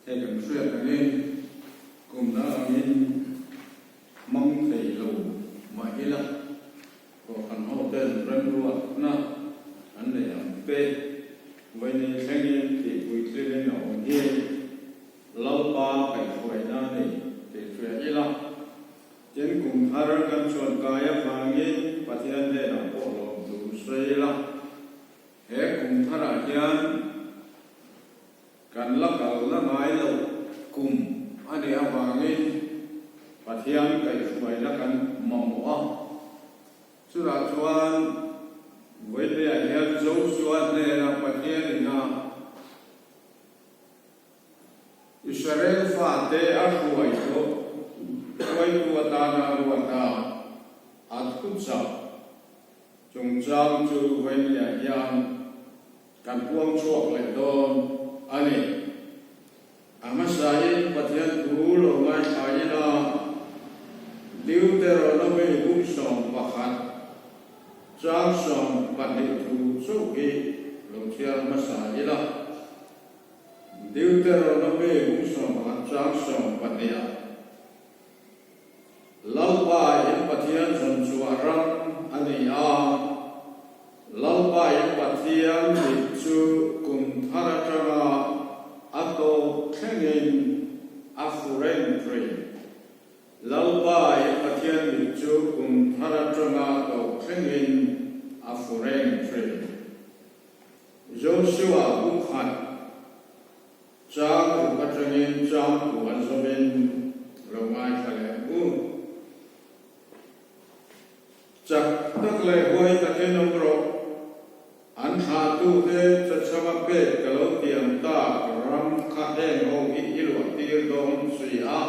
Hei kan hriat angin kum dang angin hmang thei lo mah ila Kohhran hoten remruatna an nei ang te vawiin thlengin tihpuitlingin a awm hi Lalpa kaihhruaina a ni tih hria ila. Tin, kum thar kan chuan kai avangin Pathian hnenah pawh lawmtu sawi ila. He kum tharah hian Kan la kal la ngai loh kum a nih avangin Pathian kaihhruaina kan mamawh a. Chutah chuan Vawileah hian Joshua hnena Pathianin a Israel fate a hruai tawh hruaitu atana a ruat a, a thuchah chungchang chu Vawileah hian Kan puang chhuak leh dawn a ni. A hmasain Pathian thu lo ngaithla ila, Deuteronomy bung 11, chang 12 thu chauh hi lo chhiar hmasa ila. Deuteronomy bung 11 chang 12 ah, Lalpa in Pathian zawn chhuah ram a ni a, Lalpa in Pathian mit chu kum thar atanga a tawp thlengin a fu reng thin. Lalpa in Pathian mit chu kum thar atanga a tawp thlengin a fu reng thin. Joshua bukhat. Chang ruk atangin chang ku an zawmin lo ngaithla leh ang u. Chak tak leh huai takin awm rawh. An thlahtute chachama pek ka lo tiam tak ram kha heng ho hi i luah tir dawn si a.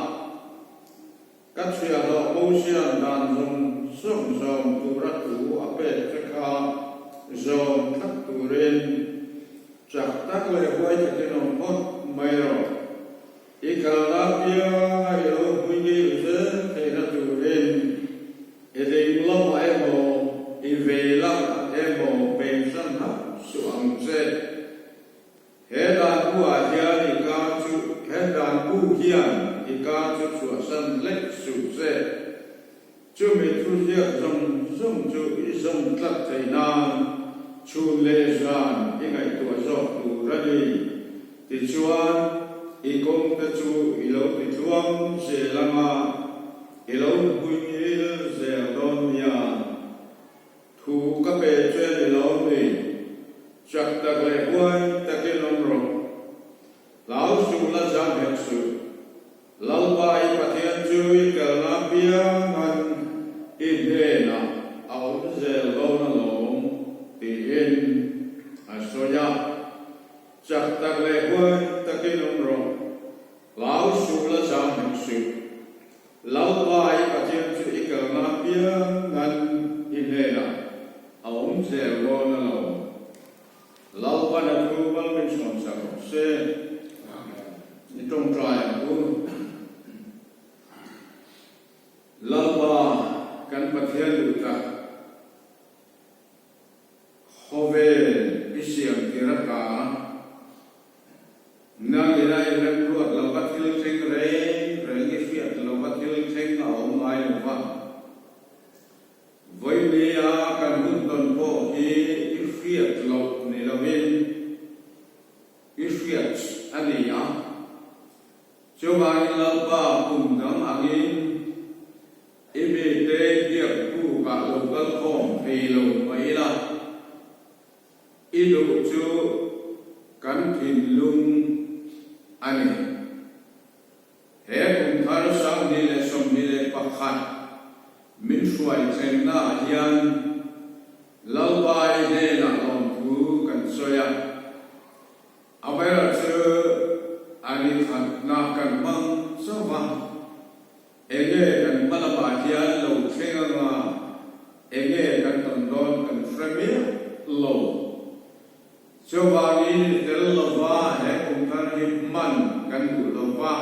Ka chhiahhlawh Mosia'n dan zawng zawng zawm tura thu a pek che kha zawm tlat turin Chak tak leh huai takin awm phawt mai rawh. I kalna apianga i lo hmui ngil zel theihna turin i ding lamah emaw, i vei lamah emaw pensan hauh suh ang che. He dan bu-ah hian i ka chu, he dan bu hian i ka chu chhuahsan hlek suh che. Chumi thuziak zawng zawng chu i zawm tlat theih nan chhun leh zan i ngaihtuah zawk tur a ni. Tichuan, i kawngte chu i lo ti tluang zel ang a, i lo hmuingil zel dawn nia. Thu ka pe che ni lo ni, chak tak leh huai takin awm rawh. Hlau suh la zam hek suh. Lalpa i Pathian chu i kalna piangan i hnenah a awm zel dawn alawm, tiin a sawi a. Chak tak leh huai takin awm rawh, hlau suh la zam hek suh. Lalpa i Pathian chu i kalna piangan i hnenah a awm zel dawn alawm. Lalpan a thu mal min sawmsak rawh se. I tawngtai ang u. Lalpa kan Pathian duh tak, khawvel i siam tir ata nang ina i remruat lova thil thleng reng reng i hriat lova thil thleng a awm ngai lova. Vawinia kan hun tawn pawh hi i hriat loh ni lovin i hriat a ni a. Chuvangin Lalpa kum dang angin i mite biak bukah lo kal khawm thei lo mah ila, i duh chu kan thinlung a ni. He kum thar 2021 min hruai thlengna ah hian Lalpai hnenah lawmthu kan sawi a, amaherawhchu a ni khatna kan hmang chauh a, enge kan hma lamah hian lo thleng anga enge kan tawn dawn kan hre miah lo. Chuvangin i tel lova he kum thar hi hman kan duh lo va,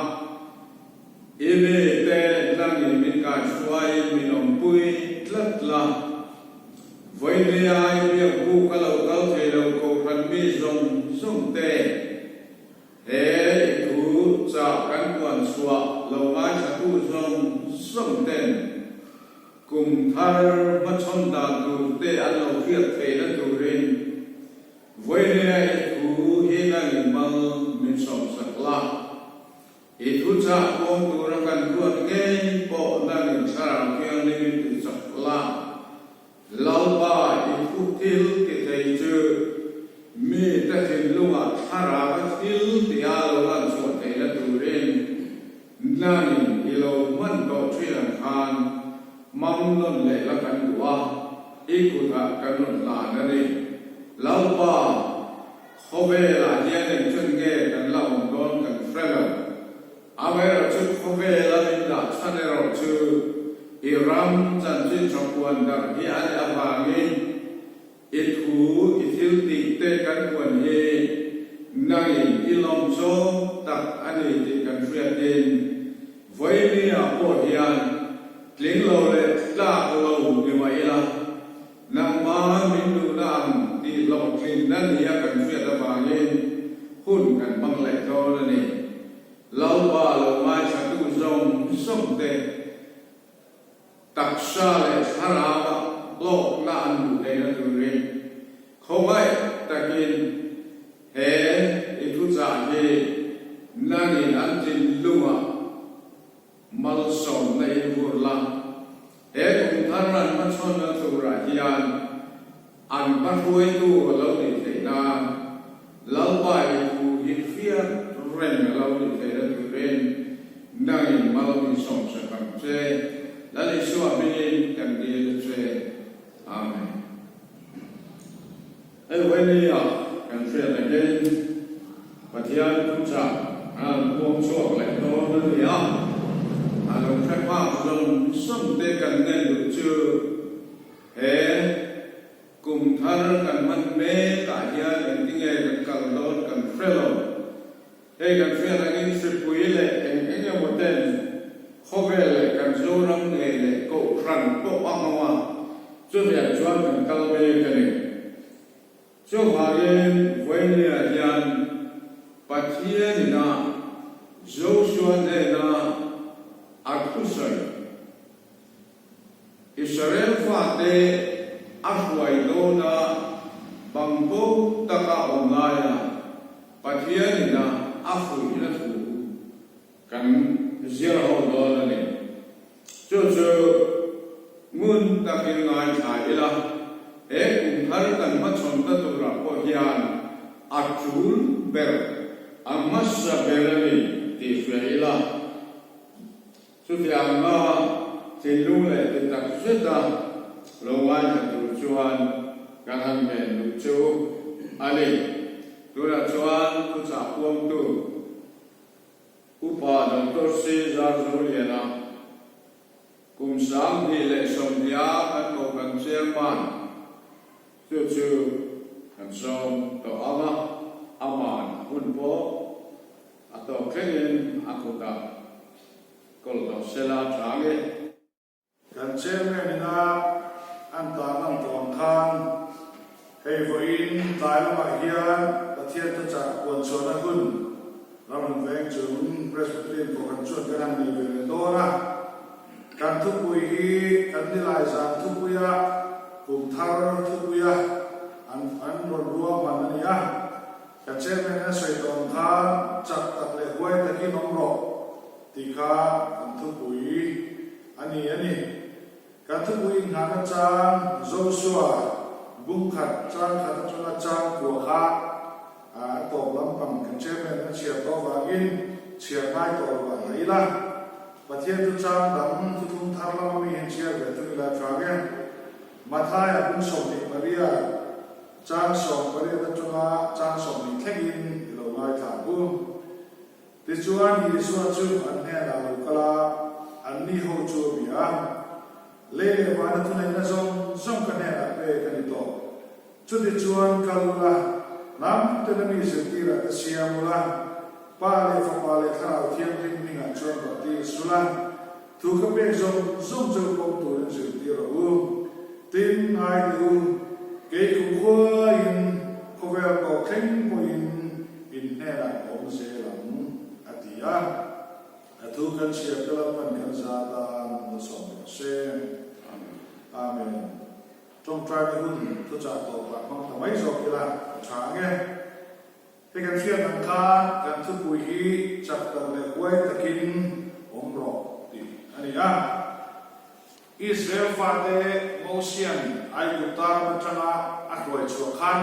i mite tlangin min kaihruaiin min awmpui tlat la. Vawinia i biak bu ka lo kal thei lo Kohhran mi zawng zawng te, he i thu. chhuah lo ngaithlatu zawng zawng ten kum thar hmachhawn dan tur te an lo hriat theihna turin vawinia i thu hi nangin mal min sawmsak la. I thuchah kawng tura kan ruat ngei pawh nangin Thlarau Thianghlim in tichak la. Lalpa i thu thil ti thei chu mite thinlungah thlarau a thil tia lo lan chhuah theihna turin nangin i lo hman tawh thin ang khan mam nawn leh la kan duh a, i kutah kan rawn hlan a ni. Lalpa, khawvelah hian engchen nge kan la awm dawn kan hre lo. Amaherawhchu khawvela min dah chhan erawh chu i ram chanchin tha puan darh hi a nih avangin i thu i thil tih te kan puan hi nangin i lawm zawng tak a ni tih kan hriatin vawinia pawh hian tling lo leh tlak lo ni mah ila nangmah min duhna ang tih hlawhtlinna nia kan hriat avangin hun kan hmang leh dawn a ni. Lalpa lo ngaithlatu zawng zawng te taksa leh thlarau ah hlawkna an hmuh theihna turin khawngaih takin he i thuchah hi nangin an thinlungah malsawmna in vur la. He kum thar an hmachhawnna turah hian an hmahruaitu a lo nih theih nan Lalpa i thu hi hriat reng a lo nih theihna turin nangin mal min sawmsak ang che. Lal Isua hmingin kan dil a che. Amen. Hei Wayne-a kan hriat takin Pathian thuchah a rawn puang chhuak leh dawn a ni a, a lo hre phak zawng zawng te kan ngen duh chu he kum thar kan hman mek ah hian engtinge kan kal dawn kan hre lo. Hei kan hriat angin hripui leh eng eng emaw ten khawvel leh kan Zoram ngei leh Kohhran pawh a nghawng a, chutiang chuan kan kal mek a ni. Chuvangin Vawinia hian Pathian ina Joshua hnena a thusawi Israel fate a hruai dawna bangbo taka awm laia Pathian ina a fuihna thu kan zir ho dawn a ni. Chu chu ngun takin ngaithla ila, he kum thar kan hmachhawnna turah pawh hian a tul ber, a hmasa ber a ni tih hria ila. Chutianga thinlung leh ti tak zeta lo ngaithla tur chuan kan han ngen duh chu a ni. Tunah chuan thuchah puangtu Upa Doctor C. Zarzoliana kum 2020 kan kohhran chairman chu chu kan sawm tawh ang a, aman hun pawh A tawp thlengin a kutah kawl tawh sela tha nge. Kan chairman ina an tarlan tawh ang khan hei vawiin tlai lamah hian Pathian thuchah puan chhuahna hun Ramhlun Veng chung Presbyterian Kohhran chuan kan han nei ve leh dawn a. Kan thupui hi kan nilai zan thupuia kum thar thupuia an an rawn ruahman a ni a. Ka chairman a sawi tawh ang khan chak tak leh huai takin awm rawh tih kha kan thupui a ni a ni. Kan thupui inghahna chang Joshua bung khat chang khat atanga chang kua kha a tawp lampang kan chairman a chhiar tawh avangin chhiar ngai tawh lo ah dah ila. Pathian chu chang dang thuthlung thar lama mi hian chhiar ve thung ila tha nge. Mathaia bung 28. Chang 18 atanga chang 20 thlengin i lo ngaithla ang u. Tichuan, Isua chu an hnenah lo kal a, anni ho chu a bia a, Lei leh vana thuneihna zawng zawng ka hnenah pek a ni tawh. Chutichuan, kal ula, hnam tena mi zirtirah te siam ula, Pa leh Fapa leh Thlarau Thianghlim hmingah chuan baptis ula, thu ka pek zawng zawng chu pawm turin zirtir rawh u. Tin, ngai teh u, kei kumkhuaiin khawvel tawh thleng pawhin in hnenah ka awm zel ang, a ti a. thu kan chhiar te Lalpan kan za tan malsawm rawh se. Amen. Tawngtaina hun thuchah tawpah hmang ta mai zawk ila a tha ang e. Hei kan hriat ang khan kan thupui hi chak tak leh huai takin awm rawh tih a ni a. Israel fate Mosian Aigupta ram atanga a hruai chhuah khan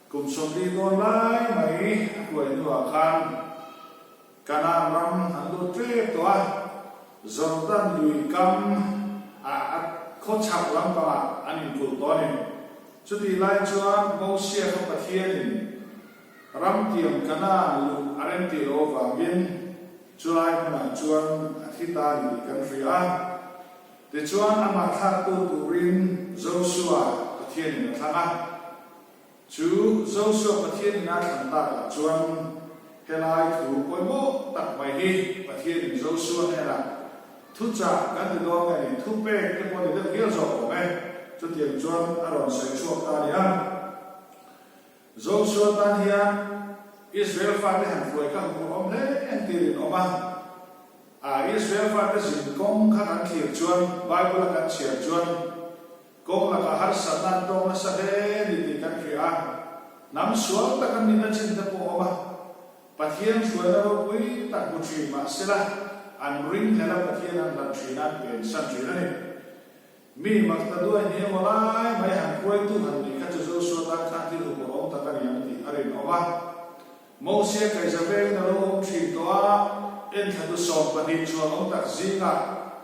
kum 40 dawn lai mai a hruai hnuah khan Kanaan ram an lut ṭep tawh a, Jordan lui kam ah a khawchhak lampangah an inkulh tawh a ni. Chutih lai chuan Mosia kha Pathianin ram tiam Kanaan luh a remtih loh avangin chulai hmunah chuan a thi ta a ni tih kan hria a. Tichuan amah thlaktu turin Josua Pathianin a thlang a. Chu Josua Pathianin a thlan takah chuan helai thu pawimawh tak mai hi Pathianin Josua hnenah thuchah kan ti dawn nge ni, thupek te pawh ni deuh hial zawk awm e, chutiang chuan a rawn sawi chhuak ta a ni a. Josua tan hian Israel fate han hruai kha huphurh awm hle en tir in awm a. A Israel fate zin kawng kha kan thlir chuan Bible a kan chhiar chuan Kawng lakah harsatna an tawng nasa hle ni tih kan hria a, hnam sual tak an nihna chin te pawh a awm a. Pathian hruaina ropui tak hmu thin mah sela, an ring hlel a Pathian an hlat thin a, an pensan thin a ni. Mi makta duai ni emaw lai mai han hruaitu han nih kha chu Joshua tan khan thil huphurh awm tak a ni ang tih a rinawm a. Mosia kaiza vengin a lo awm thin tawh a, enthlatu 12 chuan awm tak zingah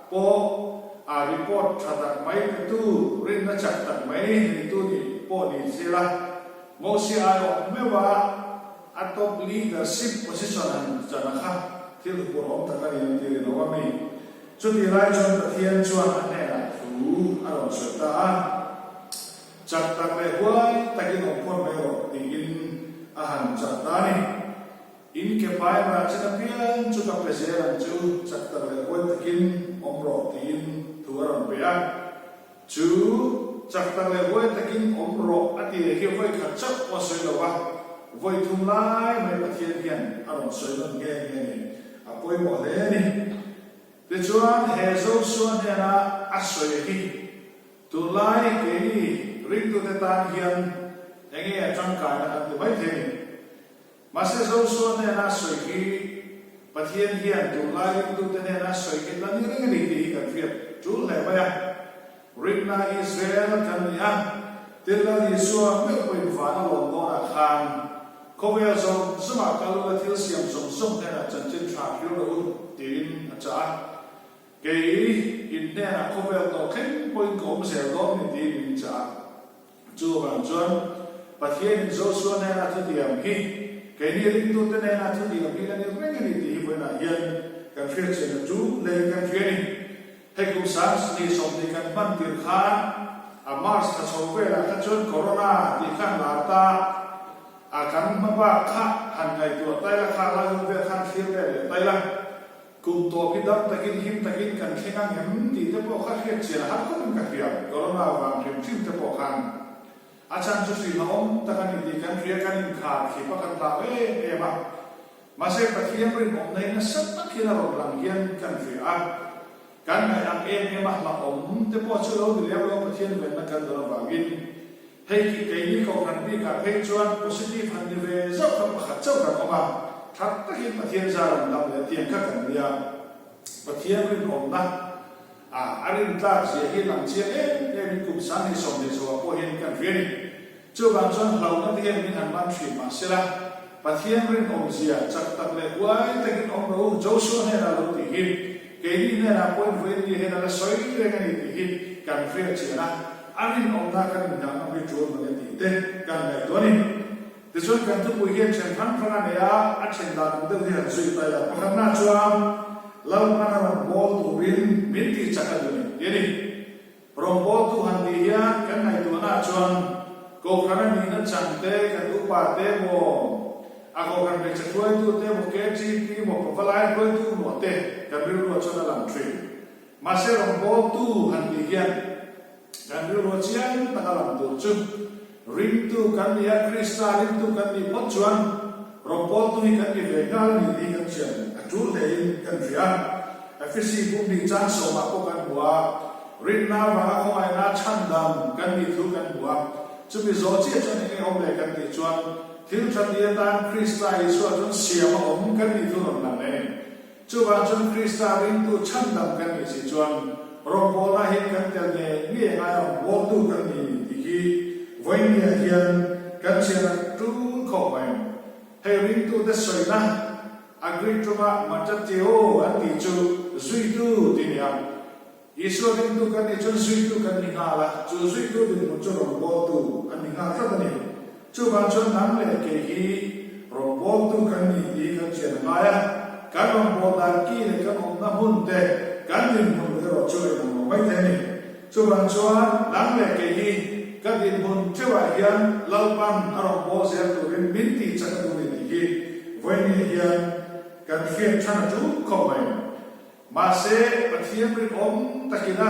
pawh a report tha tak mai petu, rinna chak tak mai neitu nih pawh ni thil a, Mosia ai awm meuh a, a top leadership position han chan a kha thil huphurh awm tak a ni ang tih rinawm a mi. Chutih lai chuan Pathian chuan a hnenah thu a rawn sawi ta a. Chak tak leh huai takin awm phawt mai rawh tiin a han chak ta a ni. In ke pai rah chin apiang chu ka pe zel ang chu, chak tak leh huai takin awm rawh tiin thu a rawn pe a. Chu chak tak leh huai takin awm rawh a ti leh hi vawi khat chauh pawh a sawi lo va, vawi thum lai mai Pathian hian a rawn sawi nawn nghe nghe a ni. A pawimawh hle a ni. Tichuan he Joshua hnena a sawi hi Tunlai keini ringtute tan hian enge a tangkaina kan ti mai thei a ni. Mahse Joshua hnena sawi hi Pathian hian tunlai ringtute hnena sawi hi la ni reng a ni tih hi kan hriat tul hle mai a. Rinna Israel kan ni a, tin Lal Isua meuh pawhin van a lawm dawnah khan khawvel zawng zawngah kal ula thil siam zawng zawng hnenah chanchin tha hrilh rawh u tiin a chah a. Kei in hnenah khawvel tawh thleng pawhin ka awm zel dawn ni tiin min chah a. Chuvang chuan Pathianin Joshua hnena thutiam hi keini ringtute hnena thutiam hi la ni reng a ni tih hi vawiinah hian kan hriatchianna chu leiin kan hria a ni. Hei kum sang 20 kan hman tir khan a March thla chho velah kha chuan Corona tih khan lar ta a kan hma bak kha han ngaihtuah tai la kha lai hun vel khan thlir vel leh tai la. Kum tawp hi dam takin him takin kan thleng ang em tih te pawh kha hriat chian a har khawpin ka hria. Corona vang hrim hrim te pawh khan a chan chu hrilh a awm tak a ni tih kan hria, kan inkhar khip a kan hlau em em a. Mahse Pathian rinawmna hi nasa tak hian a rawn lang hian kan hria a. Kan ngaih ang em em a hlauhawm te pawh chu lo ni lem lo Pathian venna kan dawn avangin Hei khi keini kohhran bikah phei chuan positive han ni ve zauh kha pakhat chauh kan awm a, that takin Pathian zar an dam leh tiang kha kan nia. Pathian rinawmna a a rintlak zia hi lang chiang em em in kum 20 chhoah pawh hian kan hria a ni. Chuvang chuan hlauhna te hian min han man thin mah sela, Pathian rinawm zia chak tak leh huai takin awm rawh u, Joshua hnenah lo tih hi keini hnenah pawhin vawiin ni hian a la sawi reng a ni tih hi kan hriat chian a. A rinawmna kan inhngahna hi tul mawle tih te kan ngaihtuah a ni. Tichuan kan thupui hian then hrang hrang a nei a, a then dan ang deuh hi han zui ta ila. Pakhatna chuan Lalhmana rawn bawl turin min tih chak a duh ni tih a ni. Rawn bawltu han tih hian kan ngaihtuahnaah chuan Kohhran a nihna chang te, kan upa te maw, a Kohhran hmeichhe hruaitu te maw, KTP maw, pavalai hruaitu maw te kan rilruah chuan a lang thin. Mahse rawngbawltu han tih hian kan rilru chiang taka lang tur chu ringtu kan ni a, Krista ringtu kan nih phawt chuan rawngbawltu hi kan ni ve nghal a ni tih hi kan chian a tul hlein kan hria. Efesi bung hnih chang sawmah pawh kan hmu a, rinna vanga khawngaihna chhandam kan nih thu kan hmu a. Chumi zawh chiah chuan eng nge awm leh kan tih chuan thil tha ti atan Krista Isua chuan siam a awm kan nih thu rawn lang leh a ni. Chuvang chuan Krista ringtu chhandam kan nih si chuan rawngbawlna hi kan tel nge nge ngai a rawngbawltu kan ni tih hi vawinia hian kan chhiar a tul khawp mai. Hei ringtute sawina a Greek tawngah matateo an tih chu zuitu tih a ni a. Isua ringtu kan nih chuan zuitu kan ni nghal a, chu zuitu dinhmun chu rawngbawltu an ni nghal tlat a ni. Chuvang chuan nang leh kei hi rawngbawltu kan ni tih kan chian a ngai a, kan rawngbâwl dan ki leh kan awmna hmun te, kan dinhmun erawh chu a inang lo mai thei a ni. Chuvang chuan nang leh kei hi ka dinhmun theuhah hian Lalpan a rawngbâwl zel turin min tih chak a duh ni tih hi vawinia hian kan hriat than a ṭul khawp mai. Mahse, Pathian rinawm takin a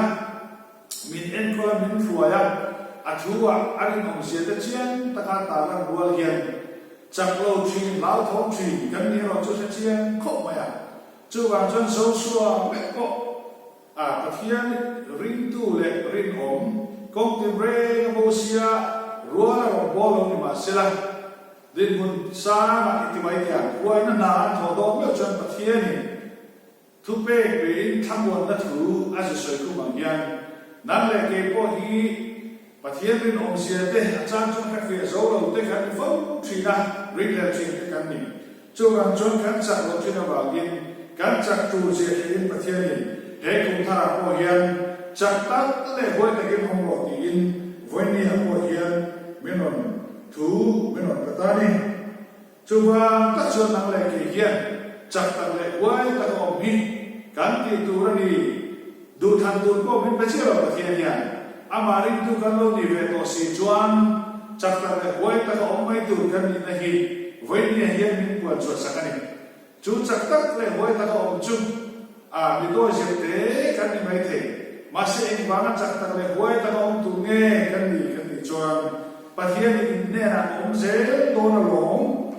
min enkawl a, min hruai a, a thu ah a rinawmzia te chiang taka tarlan rual hian chak lo thin, hlauthawm thin kan nih erawh chu hre chiang khawp mai a. Chuvang chuan Joshua meuh pawh a Pathian ringtu leh rinawm kawng tinreng a bo sia rual a rawn bawl lo ni mahsela, dinhmun sangah i ti mai teh ang, huaina hna an thawh dawn meuh chuan Pathianin Thupek pein thlamuanna thu a zu sawi khum ang hian, nang leh kei pawh hi Pathian rinawmzia te a chang chuan ka hriah zo lo te kan ni fo thin a, ringhlel thin te kan ni. Chuvang chuan kan chak lo thin avangin kan chak tur zia hrilhin Pathianin he kum tharah pawh hian chak tak leh huai takin awm rawh tiin vawinia pawh hian min rawn thu min rawn pe ta a ni. Chuvang tak chuan nang leh kei hian chak tak leh huai tak a awm hi kan tih tur a ni. Duhthlan tur pawh min pe chiah lo Pathian hian amah ringtu kan lo nih ve tawh si chuan chak tak leh huai tak a awm mai tur kan nihna hi vawinia hian min puan chhuah sak a ni. Chu chak tak leh huai tak a awm chu a mi dawi zep te kan ni mai thei. Mahse engvanga chak tak leh huai tak a awm tur nge kan nih kan tih chuan Pathianin in hnenah ka awm zel dawn alawm,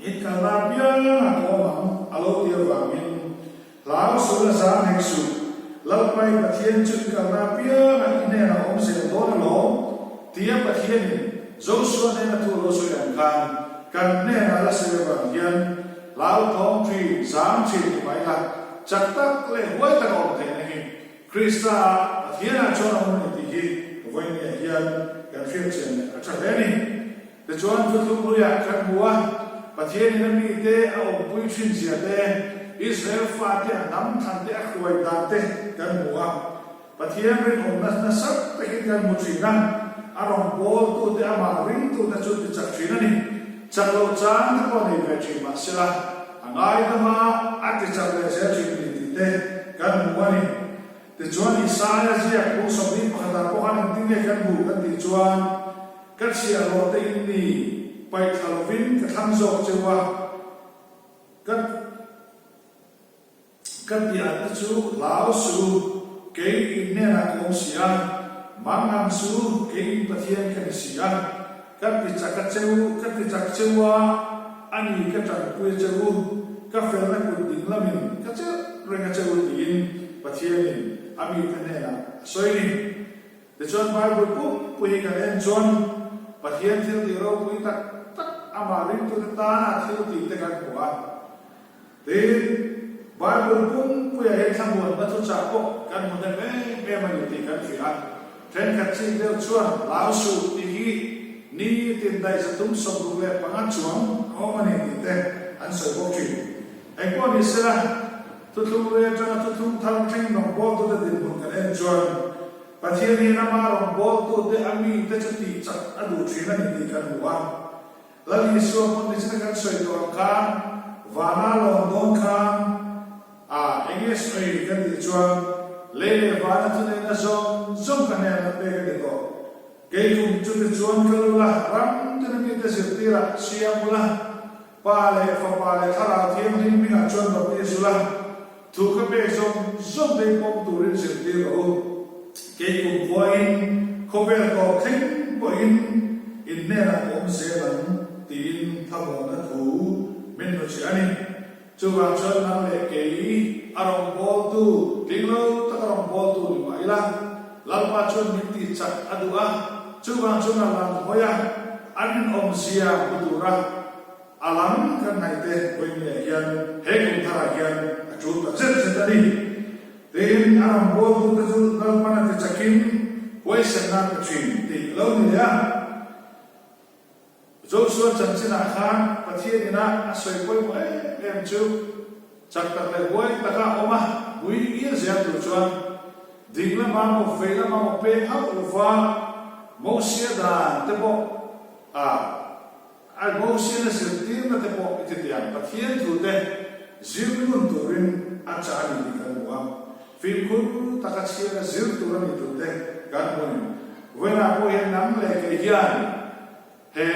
in kalna apiangah ka awm ang a lo ti avangin hlau suh la zam hek suh, Lalpai Pathian chu in kalna apiangah i hnenah a awm zel dawn alawm tia Pathianin Joshua hnena thu a lo sawi ang khan kan hnenah la sawi avang hian hlau thawng thin, zam thin ni mai la, chak tak leh huai taka awm theihna hi Krista Pathianah chuan a awm a ni tih hi vawinia hian kan hriat chian leh a tha hle a ni. Tichuan thuthlung hluiah kan hmu a, Pathianin a mite a awmpui thin zia te, Israel fate a hnam thlan te a hruai dan te kan hmu a. Pathian rinawmna nasa takin kan hmu thin a, a rawngbawltute amah ringtute chu ti chak thin a ni. Chak loh chang te pawh nei ve thin mahsela, A ngaidam a, a ti chak leh zel thin ni tih te kan hmu a ni. Tichuan Isaia ziak bung sawmhnih pakhatah pawh khan engtin nge kan hmuh kan tih chuan, Ka chhiahhlawh te in ni, paih thla lovin ka thlang zawk cheu a, ka ka tiah te chu hlau su, kei in hnenah ka awm si a, mangang su, kei in Pathian ka ni si a. Ka ti chak a che u, ka ti chak che u a, a ni ka tanpui a che u, ka felna kut ding lamin ka chelh reng a che u tiin Pathianin a mite hnenah a sawi ni. Tichuan Bible pumpui hi kan en chuan Pathian thil tih ropui tak tak amah ringtute tana thil tih te kan hmu a. Tin, Bible pumpuiah hian thlamuanna thuchah pawh kan hmu hnem em em a ni tih kan hria a. Thenkhat chik deuh chuan hlau suh tih hi ni tin daih 365 chuang a awm a ni tih te an sawi bawk thin. Engpawh ni sela, thuthlung rei atanga thuthlung thar thleng rawngbawltute dinhmun kan en chuan Pathian hian ama rawngbawltute a mite chu tih chak a duh thin a ni tih kan hmu a. Lal Isua hmun ni china kan sawi tawh ang khan vana lawn dawn khan a enge sawi kan tih chuan lei leh vana thuneihna zawng zawng ka hnenah pek a ni tawh. Kei kum chute chuan ka lu la, ram tina mite zirtirah siam ula, Pa leh Fapa leh Thlarau Thianghlim hmingah chuan baptis ula, thu ka pek zawng zawng te pawm turin zirtir rawh u. Kei kum khuain khawvel tawp thleng pawhin in hnenah ka awm zel ang tiin thlamuanna thu min hnuchhiah a ni. Chuvang chuan nang leh kei a rawngbawltu, tlinglo taka rawngbawltu ni mah ila, Lalpa chuan min ti chak a duh a, chuvang chuan a lam hawi a, a rinawmzia hmu tura a lam kan ngaihte vawinia hian he kum tharah hian a tul ta zet zet a ni. Tin, a rawngbawltute chu Lalpan a ti chakin huaisenna a pe thin tih a lo ni leh a. Joshua chanchinah khan Pathian ina a sawi pawimawh em em chu chak tak leh huai taka a awm a, mui ngil zel tur chuan ding lama maw vei lama maw peng hauh lova Mosia dan te pawh a a Mosian a zirtirna te pawh i ti tiang Pathian thu te zir ngun turin a chah a ni tih kan hmu a. Fimkhur taka chhiara zir tur a ni tur te kan hmu ni. Vawiinah pawh hian nang leh kei hian he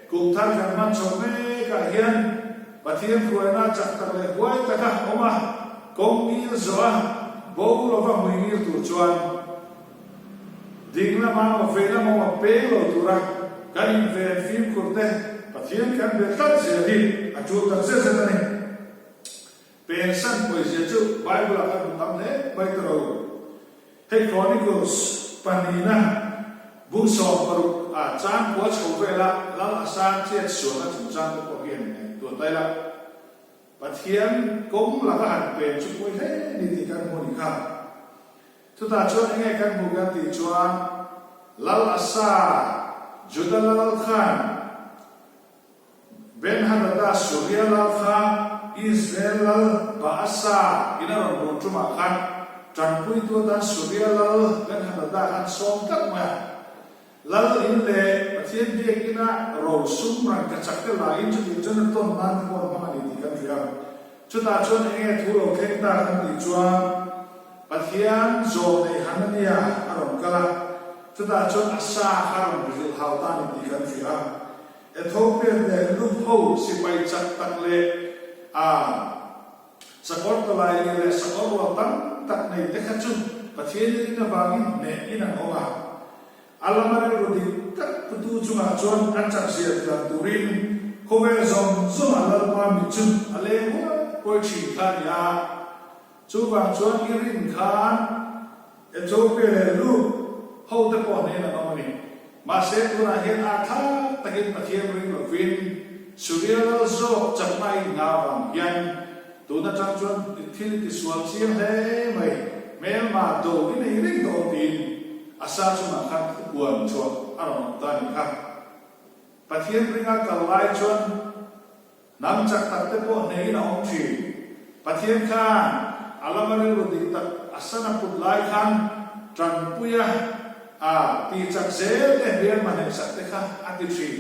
kum thar kan hman chho mekah hian Pathian hruaina chak tak leh huai taka awm a, kawng ngil zawh a, bo lova hmui ngil tur chuan ding lama maw vei lama maw peng lo tura kan inven fimkhur te Pathian kan be tlat zel hi a tul tak zet zet a ni. Pensan pawizia chu Bible-ah kan hmu tam hle mai ta lo. Hei Chronicles pahnihna bung 16 ah chang kua chho vela Lal Asa chet sualna chungchang te pawh hian ngaihtuah ta ila, Pathian kawng laka han pen chu pawi hle ni tih kan hmu a ni kha. Chutah chuan enge kan hmu kan tih chuan Lal Asa, Juda lal khan, Ben-Hadada Suria lal kha Israel lal Baasa in a rawn rawn tumah khan tanpuitu atan Suria lal Ben-Hadada khan sawm tlat mai a. Lal in leh Pathian biakina ro sum rangka chak te la in chutiang chuan a tawn nan te pawh an hmang a ni tih kan hria. Chutah chuan eng nge thu lo thleng ta kan tih chuan Pathian zawm nei Hanania a rawn kal a, chutah chuan Asa kha a rawn rilh hau ta a ni tih kan hria. Ethiopian leh Lub ho sipai chak tak leh a sakawr tawlai lir leh sakawr rual tam tak nei te kha chu Pathian in rin avangin hneh in an awm a. A lama rilru dik tak putu chungah chuan a chak zia tilang turin khawvel zawng zawngah Lalpa mit chu a leng huai huai thin kha a ni a. Chuvang chuan i rin khan Ethiopia leh Lub ho te pawh hnen an awm a ni. Mahse tunah hian a thlak takin Pathian ring lovin Suria lal zawk chakna a inngah avang hian tun atang chuan thil tisual chiang hle mai, hmelma do i nei reng dawn tiin Asa chungah khan thupuan chhuah a rawn awm ta a nih kha. Pathian ringa kal lai chuan Hnam chak tak te pawh hneiin a awm thin. Pathian khan a lama rilru dik tak a sana put lai khan tanpuia a ti chak zel te hliam a hneihsak te kha a ti thin.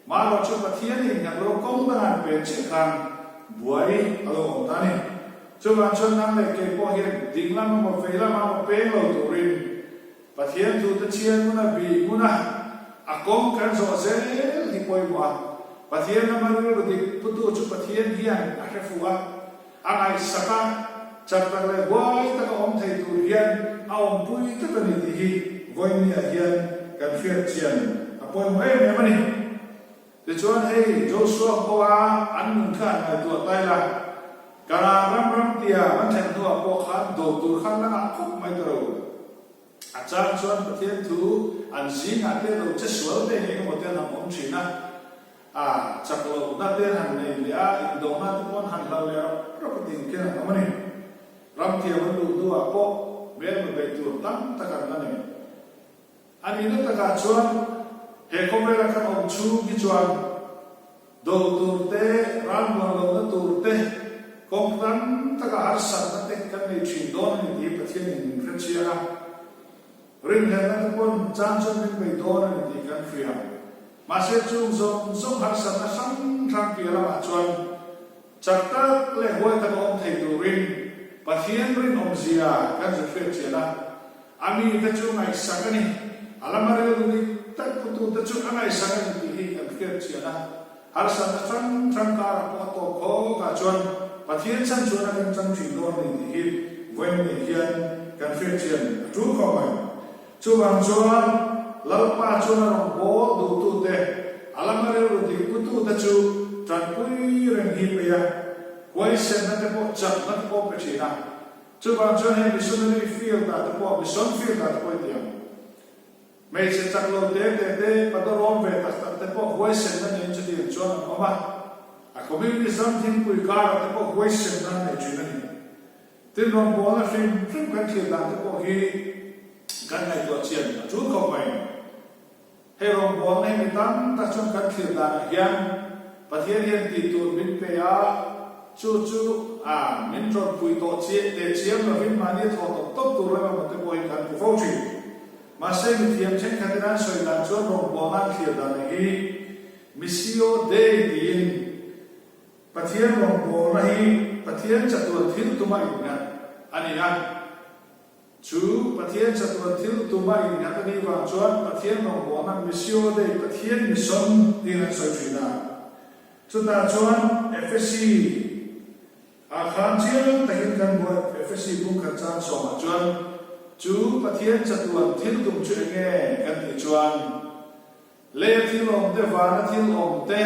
Marawh chu Pathian in kan lo kawng dang an pen chiah khan buai a lo awm ta a ni. Chuvang chuan nang leh kei pawh hian ding lam emaw vei lam emaw peng lo turin Pathian thu te chhiar hmun a bih hmun a, a kawng kan zawh zel hi pawimawh a. Pathian lama rilru dik putu chu Pathian hian a hre fuh a, a ngaihsak a, chak tak leh huai taka awm thei tur hian a awmpui tlat a ni tih hi vawinia hian kan hriat chian a pawimawh em em a ni. Tichuan hei Joshua pawha an nun kha an ngaihtuah tai la, Kanaan ram ram tia an thlen hnuah pawh khan do tur khan la ngah khawp mai ta lo. A chang chuan Pathian thu an zingah te lo che sual ve ngei emaw te an han awm thin a, a chak lohna te an han nei leh a, indona te pawh an han hlau leh rap rap a tih ang khian an awm a ni. Ram thiam an luh hnuah pawh hmelma beih tur tam tak an la nei. A nihna takah chuan he khawvela kan awm chhung hi chuan Do tur te, ralmuan lohna tur te, kawng tam taka harsatna te kan nei thin dawn a ni tih Pathianin min hre chiang a. Rinhlelhna te pawn chang chuan min bei dawn a ni tih kan hria. Mahse chung zawng zawng harsatna hrang hrang piah lamah chuan chak tak leh huai taka awm thei turin Pathian rinawmzia kan zir hriat chian a. A mite chu ngaihsak a ni. A lama rilru dik tak putute chu a ngaihsak a ni tih hi kan hriat chian a. Harsatna hrang hrang karah pawh a tawp khawkah chuan Pathian chhan chuan a kan chang thin dawn a ni tih hi vawiin nei hian kan hriat chian a tul khawp mai. Chuvang chuan Lalpa chuan a rawn bawl duhtute, a lama rilru dik putute chu tanpui reng hi peih a. Huaisenna te pawh chakna te pawh pe thin a. Chuvang chuan hei missionary field ah te pawh, mission field ah te pawh i ti ang. Hmeichhe chak lo te te te, padawrawm ve tak tak te pawh huaisenna neiin chutiang chuan an awm a. A communist ram thingpui karah te pawh huaisenna an nei thin a ni. Tin, rawngbawlna hrim hrim kan thlir dan te pawh hi kan ngaihtuah chian a tul khawp mai. Hei rawngbawlna hi mi tam tak chuan kan thlir danah hian Pathian hian tih tur min pe a, chu chu a min rawn pui tawh chiah teh chiam lovin mahni a thaw tawp tawp tur lam emaw te pawh hi kan hmu fo thin. Mahse mithiam thenkhatin an sawi dan chuan rawngbawlna an thlir dan hi Missio Dei tiin Pathian rawngbawlna hi Pathian chatuan thil tuma innghat a ni a. Chu Pathian chatuan thil tuma innghat a nih vang chuan Pathian rawngbawlna Missio Dei, Pathian mission, tiin an sawi thin a. Chutah chuan Ephesi ah khan chiang takin kan hmu a, Ephesi bungkhat chang sawmah chuan chu Pathian chatuan thil tum chu enge kan tih chuan, Lei a thil awm te, van a thil awm te,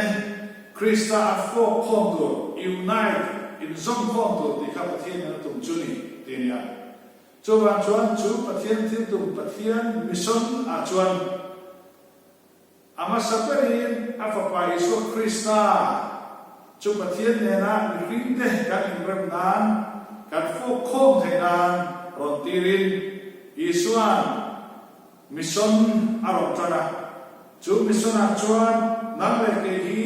Krista a fawk khawm tur, unite, inzawm khawm tur tih kha Pathian in a tum chu ni, ti a ni a. Chuvang chuan chu Pathian thil tum, Pathian mission ah chuan a hmasa berin a Fapa Isua Krista chu Pathian nena mihring te kan inrem nan, kan fawk khawm theih nan rawn tirin Isua'n Mission a rawn tan a, chu mission ah chuan nang leh kei hi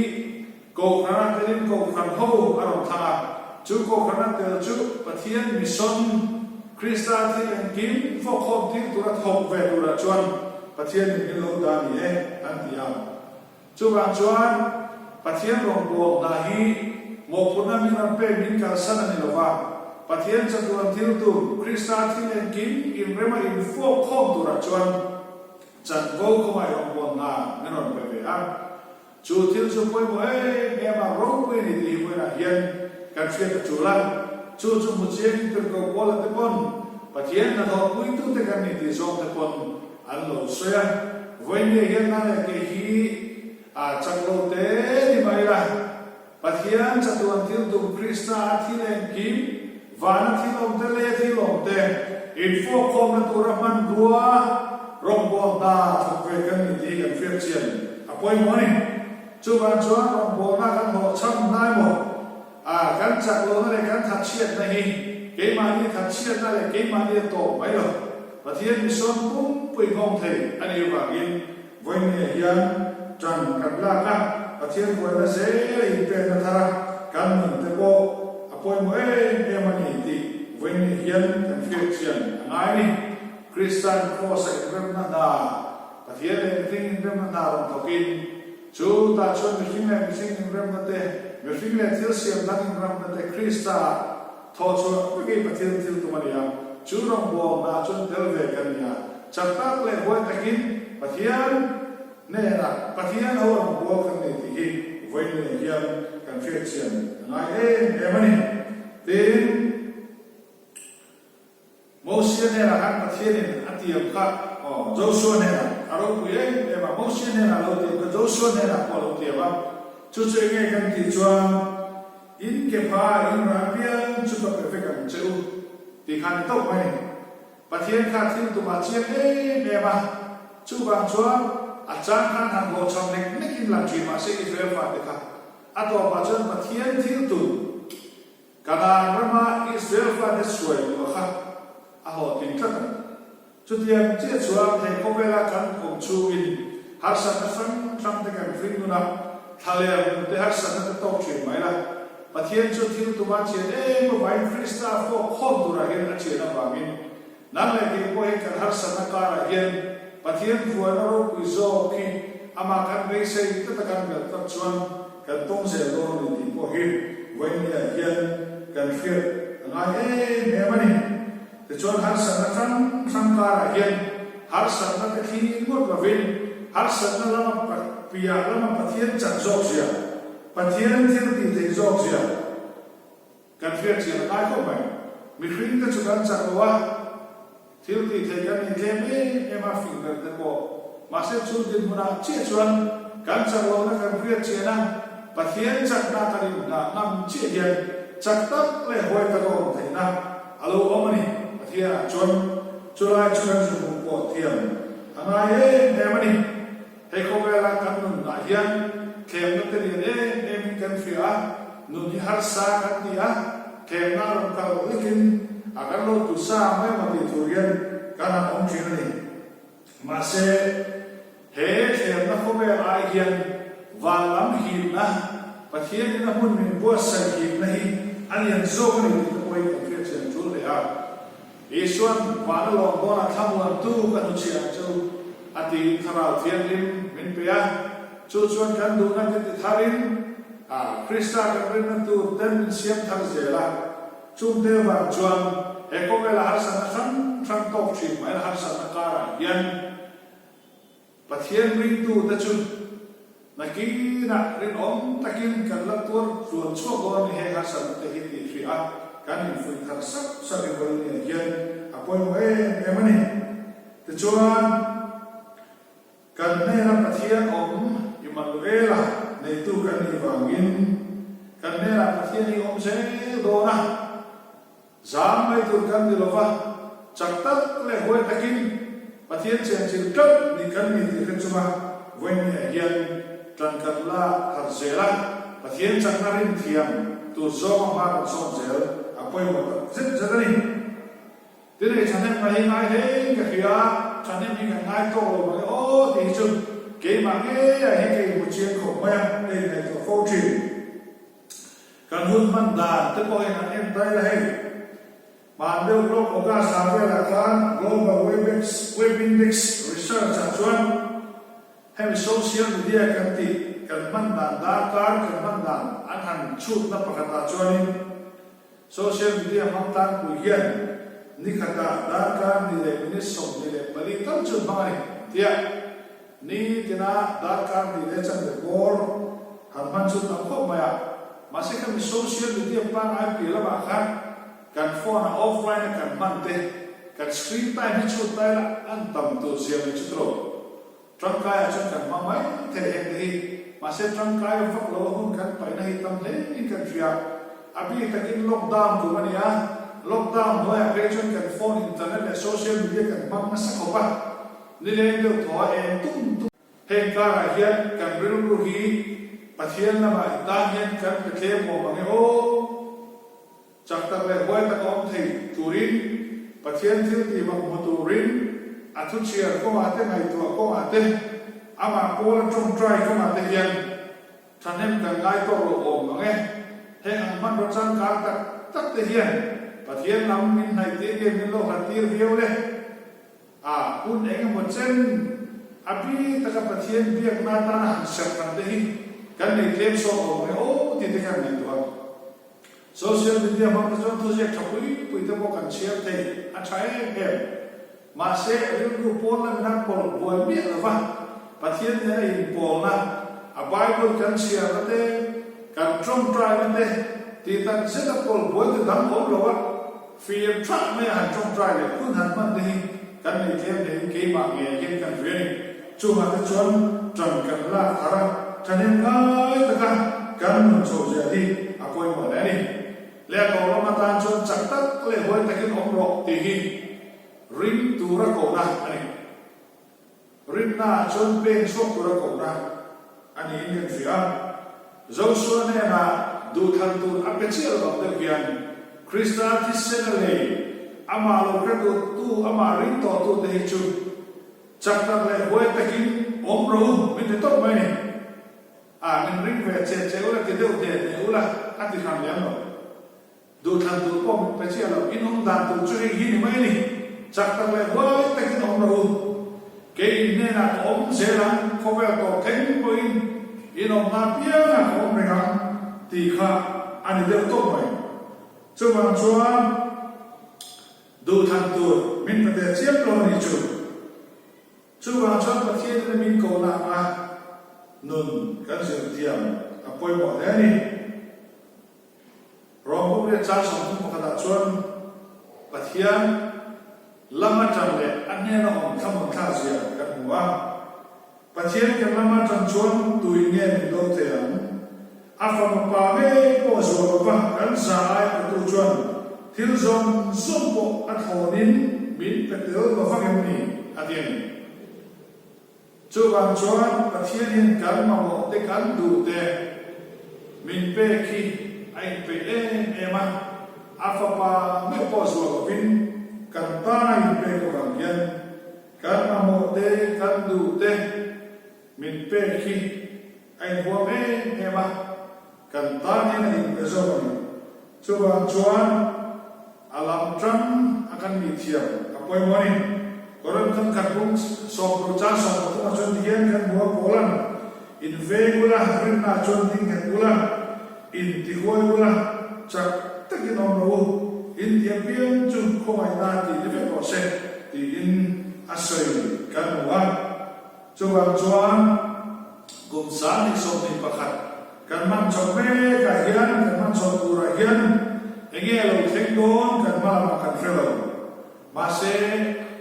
Kohhran a telin Kohhran ho a rawn thlang a, chu Kohhran a tel chu Pathian mission, Krista thil engkim fawkkhawm tir tura thawk ve turah chuan Pathianin min lo dah ni e an ti a. Chuvang chuan Pathian rawngbawm hna hi mawhphurhna min rawn pek min kalsan a ni lo va, Pathian chatuan thil tum, Krista thil engkim inrema infawk khawm turah chuan chanvo khawngaih rawngbawm hna min rawn pe ve a. Chu thil chu pawimawh em em a, ropui a ni tih hi vawiinah hian kan hriat a tul a. Chu chu hmu chiangin Tirhkoh Paula te pawn Pathian hnathawhpuitute kan ni tih zawng te pawn An lo sawi a, Vawinia hian na leh kei hi a chak lo te ni mai la, Pathian chatuan thil tum Krista a thil engkim, vana thil awm te leh thil awm te infawkkhawmna tura hmanrua rawngbâwl hna thawk ve kan ni tih hi kan hriat chian a pawimawh a ni. Chuvang chuan rawngbâwlna kan hlawhchham hnai maw? A, kan chak lohna leh kan thatchhiatna hi keimahni thatchhiatna leh keimahni a tawp mai lo. Pathian misawn pumpui nghawng thei a nih avangin vawinia hian tan kan lak a, Pathian buaina zel a inpekna thar a, kan nun te pawh a pawimawh em em a ni tih vawinia hian kan hriat chian a ngai a ni. Kristan Kraws a inremna hna, Pathian leh mihring inremna hna rawn thawkin, Chu tah chuan mihring leh mihring inremna te, mihring leh thil siam dang inramna te Krista ah thawh chhuah vek hi Pathian thil tum a ni a, chu rawngbawm hna chuan tel ve kan ni a. Chak tak leh huai takin Pathian hnenah Pathian ho rawngbâwl kan nei tih hi vawiin hian kan hriat chian a ngai em em a ni. Tin. Mosia hnenah khan Pathianin a tiam kha, aw, Josua hnenah, a ropui em em a, Mosia hnenah a lo tiam kha, Josua hnenah pawh a lo tiam a. Chu chu enge kan tih chuan, In ke pha, in rah piang chu ka pe vek ang che u, tih kha a ni tawp mai. Pathian kha thil tumah chiang em em a, chuvang chuan a chang khan han hlawhchham nek nekin lang thin mahse Israel fate kha a tawpah chuan Pathian thil tum, Kanaan rama Israel fate suai luah kha a hlawhtling tlat ang. Chutiang chiah chuan he khawvela kan awm chhungin harsatna hrang hrang te kan hring nun a, thlalem nun te harsatna te tawk thin mai la. Pathian chu thil tuma chian em avangin Krista fawk khawm turah hian a chian avangin nang leh kei pawh hian kan harsatna karah hian Pathian vuaina ropui zawk hi amah kan beisei tata kan melh tlat chuan Kan tawng zel dawn a ni tih pawh hi vawinia hian kan hriat a ngai em em a ni. Tichuan harsatna hrang hrang karah hian harsatna te thli ngawt lovin harsatna lama piah lama Pathian chan zawk zia, Pathian thil tih theih zawk zia kan hriat chian a ngai khawp mai. Mihring te chu kan chak lo a. Thil tih theih kan nei tlem em em a, fing ber te pawh. Mahse chu dinhmunah chiah chuan kan chak lohna kan hriat chian a, Pathian chakna kan inhnah ngam chiah hian chak tak leh huai taka awm theihna a lo awm a ni. Pathianah chuan chulai chu kan zunhmuh pawh thiam a ngai em em a ni. Hei khawvela kan nunah hian thlemna te lian em emin kan hria a, nun hi harsa kan ti a, thlemna a rawn kal lekin a kan lo tu sa mai maw tih tur hian kan han awm thin a ni. Mahse, he thlemna khawvel ai hian van lam himna, Pathianin a hmun min buatsaih himna hi a lian zawk a ni tih te pawh hi kan hriatchian tul hle a. Isuan van a lawm dawnah thlamuantu ka hnuchhiah ang chu a tiin Thlarau Thianghlim min pe a, chu chuan kan duhna te ti tharin a Krista kan rinna tur ten min siam thar zel a, chungte vang chuan he khawvela harsatna hrang hrang tawk thin mai la harsatna karah hian Pathian ringtute chu nakinah rinawm takin kan la tuar tluan chhuak dawn a ni heng harsatna te hi tih hrih a, kan infuih thar sap sap i vawiin hian a pawimawh em em a ni. Tichuan, kan hnena Pathian awm Immanuela neitu kan nih vangin kan hnenah Pathian hi awm zel dawn a, Zam mai tur kan ni lova, chak tak leh huai takin Pathian chenchilh tlat ni kan ni tih hre chunga vawiinniah hian tan kan la thar zel a, Pathian chakna rin thiam tur zawnga hma kan sawm zel a pawimawh tak zet zet a ni. Tin hei thahnem mai hi ngai hlein ka hria a, thahnem hi kan ngai tawk lo mange aw tih hi chu keimah ngeiah hian ka inhmu chiang khawp mai a, ka inngaihtuah fo thin. Kan hun hman dan te pawhin an en dai la hei. Hman deuh lawk August ah velah khan Global Webex Web Index Research ah chuan hemi social media kan tih kan hman dan darkar kan hman dan an han chhutna pakhat ah chuanin social media hmang tlangpui hian nikhatah darkar ni leh minute 24 tal chu hmang a ni tia Ni tina darkar hnih leh chanve bawr han hman chu tam khawp mai a, mahse khami social media pangngai piah lamah khan kan phone a offline a kan hman te, kan screen time hi chhut lai la an tam tur zia mai chu tawh. Tangkai ah chuan kan hmang mai thei heng te hi, mahse tangkai vak lo a hun kan paihna hi tam hle in kan hria. A bik takin lockdown kum a ni a, lockdown hnuaiah phei chuan kan phone, internet leh social media kan hmang nasa khawp a. Nileng deuh thaw a eng tum tum. Heng karah hian kan rilru hi Pathian lamah i tan hian kan pe tlem awm ang e aw. Chak tak leh huai tak a awm thei turin, Pathian thil tih mak hmu turin, a thu chhiar kawngah te ngaihtuah kawngah te, amah pawla tawngtai kawngah te hian thahnem kan ngai tawk lo awm ang e. Heng ang hmanraw changkang tak tak te hian Pathian lam min hnaih tir nge min lo hlat tir viau le. A hun eng emaw chen a bi taka Pathian biakna atana han serh dan te hi kan nei tlem sawk awm ang e aw tih te khan ngaihtuah a. Social media hmang te chuan thuziak tha pui pui te pawh kan chhiar thei a tha em em. Mahse rilru pawn lamin a pawlh buai miah lo va, Pathian nena inpawlna, a Bible kan chhiarna te, kan tawngtaina te tih tak zeta pawlh buai te dang awm lo a, Fir thak mai a han tawngtai leh hun han hman te hi kan nei tlem hlein keimah ngei hian kan hria a ni. Chungah te chuan tan kan lak thar a, thahnem ngai taka kan nun chho zia hi a pawimawh hle a ni. Leh a tawp lam atan chuan chak tak leh huai takin awm rawh tih hi ring tura kohna a ni. Rinnaah chuan peng chhuak tura kohna a niin kan hria a. Joshua hnenah duhthlan tur a pe chiah lo ang deuh hian Krista thisen a lei, amah lo hre duhtu, amah ring tawhtute hi chu chak tak leh huai takin awm rawh u min ti tawp mai a ni. A, min ring ve che che ula ti deuh hne hne ula a ti hran lem lo. Duhthlan tur pawh min pe chiah lo, in awm dan tur chu hei hi ni mai a ni. Chak tak leh huai takin awm rawh u. Kei in hnenah ka awm zel ang, khawvel tawp thleng pawhin in awmna apiangah ka awm reng ang tih kha a ni deuh tawp mai. Chuvang chuan duhthlan tur min pe ve chiam lo a ni chu. Chuvang chuan Pathianin a min kohna anga nun kan zirthiam a pawimawh hle a ni. Rawng Pumriat chang 31 ah chuan Pathian lama tan leh a hnena awm thlamuan thlak zia kan hmu a. Pathian kan lama tan chuan tuin nge min do thei ang? A fapa pa ngei pawh zual lova kan za ai petu chuan thil zawng zawng pawh a thlawnin min pe tel lo vang em ni? a ti a ni. Chuvang chuan Pathian hian kan mamawh te kan duh te min pek hi a inpeih em em a, a fapa meuh pawh zual lovin kan tan a inpek avang hian kan mamawh te kan duh te min pek hi a inhuam em em a, kan tan hian a inpe zawk a ni. Chuvang chuan a lam tang a kan nih thiam a pawimawh a ni. Korinth khat bung sawmruk chang 13 ah chuan tihian kan hmu a, Paulan, In veng ula, rinna chuan ding nghet ula, in ti huai ula, chak takin awm lo u, in ti apiang chu khawngaihna tih ni vek rawh se, tiin a sawi kan hmu a. Chuvang chuan kum 2021 kan hman chawp mekah hian, kan hman chawp turah hian eng nge lo thleng dawn kan hma lamah kan hre lo. Mahse,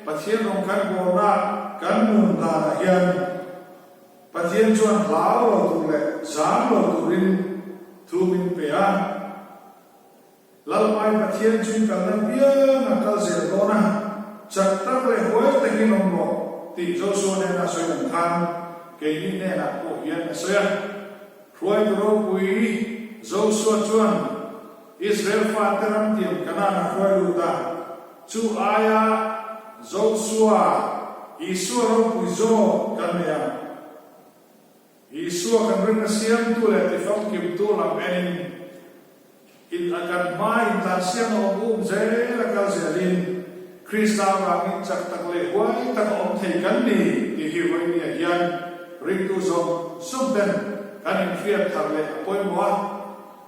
Pathian rawng kan bawlna kan nun danah hian Pathian chuan hlau lo tur leh zam lo turin thu min pe a. Lalpai Pathian chu i kalna piang a kal zel dawn a, chak tak leh huai takin awm rawh tih Joshua hnena sawi ang khan keini hnenah pawh hian a sawi a. Hruaitu ropui Joshua chuan Israel fate ram tiam Kanaan a hruai lut a, chu aia Joshua, Isua ropui zawk kan nei a. Isua kan rinna siamtu leh tifamkimtu lam enin in a kan hma intlansiam a awm um zel a kal zelin Krista avangin chak tak leh huai tak a awm thei kan ni tih hi vawinia hian ringtu zawng zawng ten kan inhriat thar leh a pawimawh a.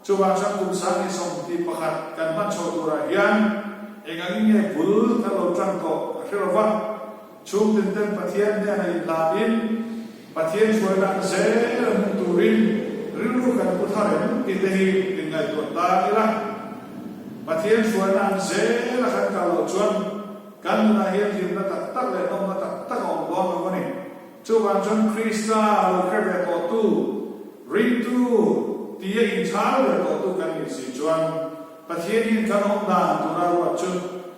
Chuvang chuan kum 2021 kan hman chhoh turah hian eng angin nge bul kan lo tan tawh ka hre lo va. Chhungtin ten Pathian hnenah inhlatin Pathian hruaina an zel a hmuh turin rilru kan pu thar em tih te hi min ngaihtuah ta ila. Pathian hruaina an zel a kan kal loh chuan kan nunah hian hlimna tak tak leh nawmna tak tak a awm dawn lo a ni. Chuvang chuan Krista lo hre ve tawhtu, ringtu tia inchhal ve tawhtu kan nih si chuan Pathianin kan awm dan tura ruat chu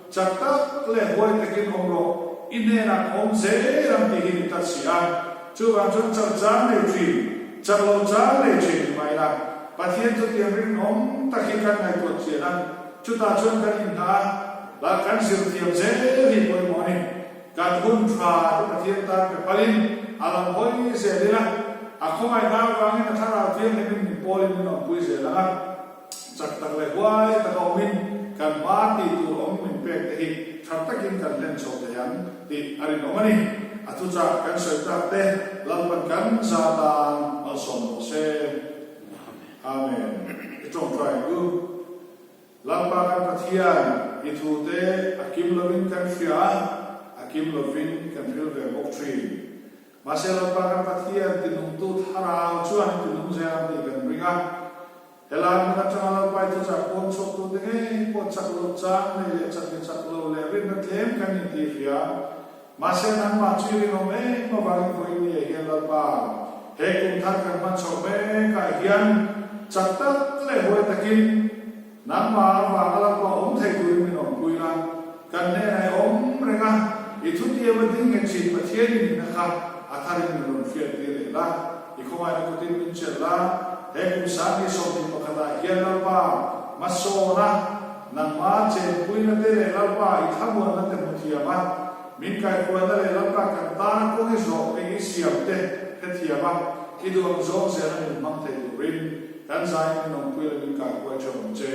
chak tak leh huai takin awm rawh, i hnenah ka awm zel ang tih hi ni tlat si a. Chuvang chuan chak chang nei thin, chak lo chang nei thin ni mai la, Pathian chu tiang rinawm tak hi kan ngaihtuah chian a, chutah chuan kan inhna a, la kan zir thiam zel hi pawimawh a ni. Kan hun tha te Pathian tan pe phalin a lam hawi zel ila, a khawngaihna avangin a thlarau thianghlimin min pawlin min awmpui zel ang a. Chak tak leh huai taka awmin kan hma tih tur awm min pek te hi tha takin kan hlen chho thei ang tih a rinawm a ni. A thuchah kan sawi tak te Lalpan kan za tan malsawm rawh se. Amen. I tawngtai u. Lalpa kan Pathian, i thu te a kim lovin kan hria a, a kim lovin kan hril ve bawk thin. Mahse Lalpa kan Pathian tinungtu thlarau chuan i tinung zel ang tih kan ring a. Helai hmun atanga Lalpa i thuchah pawn chhuaktute ngei pawh chak lo chang nei leh chak ni chak lo leh rinna tlem kan intih hria. Mahse nangmah chu i rinawm em avangin vawiin ni ah hian Lalpa he kum thar kan hman chhoh mekah hian chak tak leh huai takin Nangmah avanga Lalpa awm thei turin min awmpui la, kan hnenah i awm reng a, i thutiam a ding nghet thin Pathian i nihna kha a tharin min rawn hriat tir leh la, i khawngaihna kutin min chelh la, he kum 2021 ah hian Lalpa hmasawn a, nangmah chenpuina te leh Lalpa i thlamuanna te hmu thiam a, min kaihruaina leh Lalpa kan tana kawng i zawh eng i siam te hrethiam a, i duh ang zawng zela min hmang thei turin. Kan zai min awmpui lo min kai huai theuh ang che.